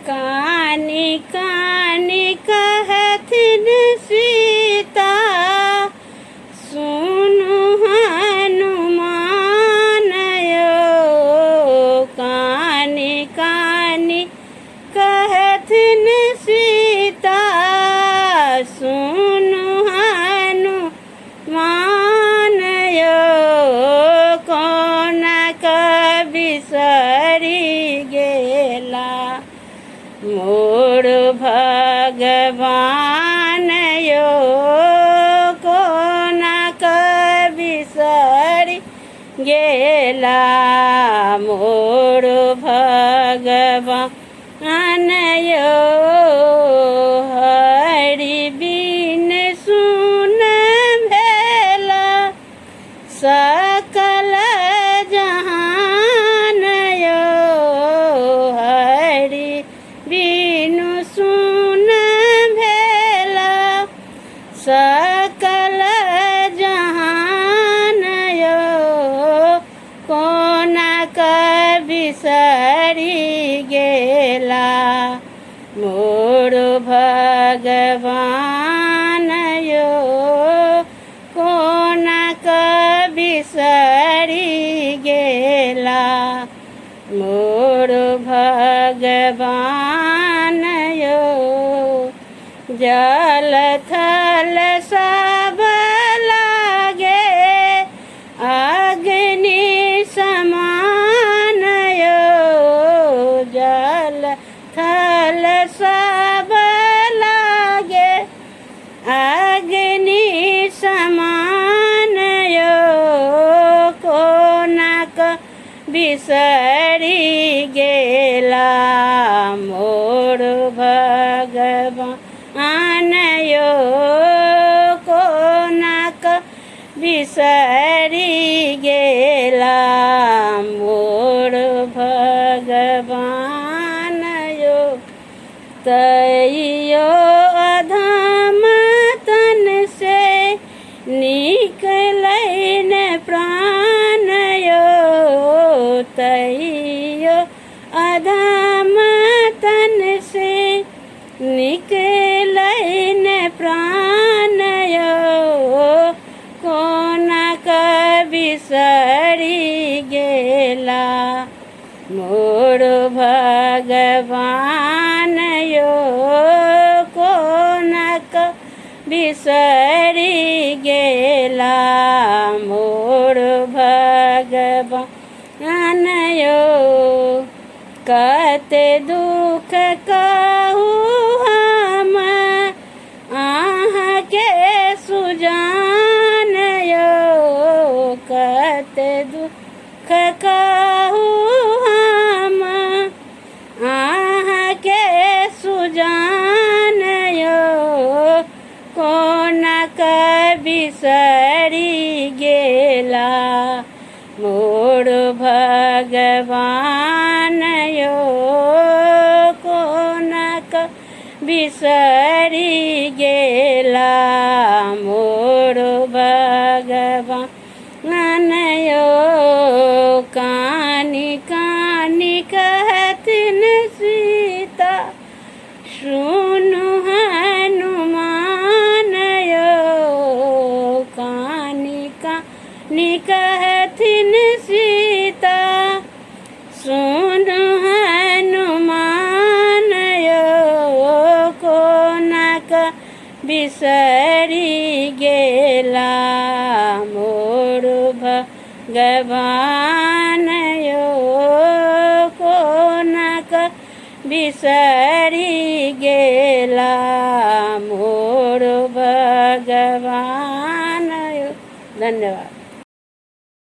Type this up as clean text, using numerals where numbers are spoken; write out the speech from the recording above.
कानि कानि कहथिन सीता सुनु हनुमान यौ। कानि कानि कहथिन सीता सुनु हनुमान यौ। कोना कऽ बिसरि गेला मोर भगवान यौ। कोना कऽ बिसरि गेला मोर भगवान यौ। हरि बिन सुन भेला सकल जहान यौ। हरि बिनु सुन भेला सकल जहान यौ। कोना कऽ बिसरि गेला मोर भगवान यौ। कोना कऽ बिसरि गेला मोर भगवान यौ। जल थल सब लागे अग्नि समान यौ। जल थल सब लागे अग्नि समान यौ। कोना कऽ बिसरि गेला मोर भगवान यौ। कोना कऽ बिसरि गेला मोर भगवान यौ। तैयो अधम तन से निकलै ने प्राण यौ। तैयो अधम तन से निकलै ने प्राण यौ। कोना कऽ बिसरि गेला मोर भगवान यौ। कोना कऽ बिसरि गेला मोर भगवान यौ। कते दुख कहू हम अहाँके सुजान यौ। कते दुख कहू हम अहाँके सुजान यौ। कोना कऽ बिसरि गेला मोर भगवान यौ। कोना कऽ बिसरि गेला मोर भगवान यौ। कानि कानि कहथिन सीता सुनु हनुमान यौ। कानि कानि कहथिन सीता सुनु हनुमान यौ। कोना कऽ बिसरि गेला मोर भगवान यौ। कोना कऽ बिसरि गेला मोर भगवान।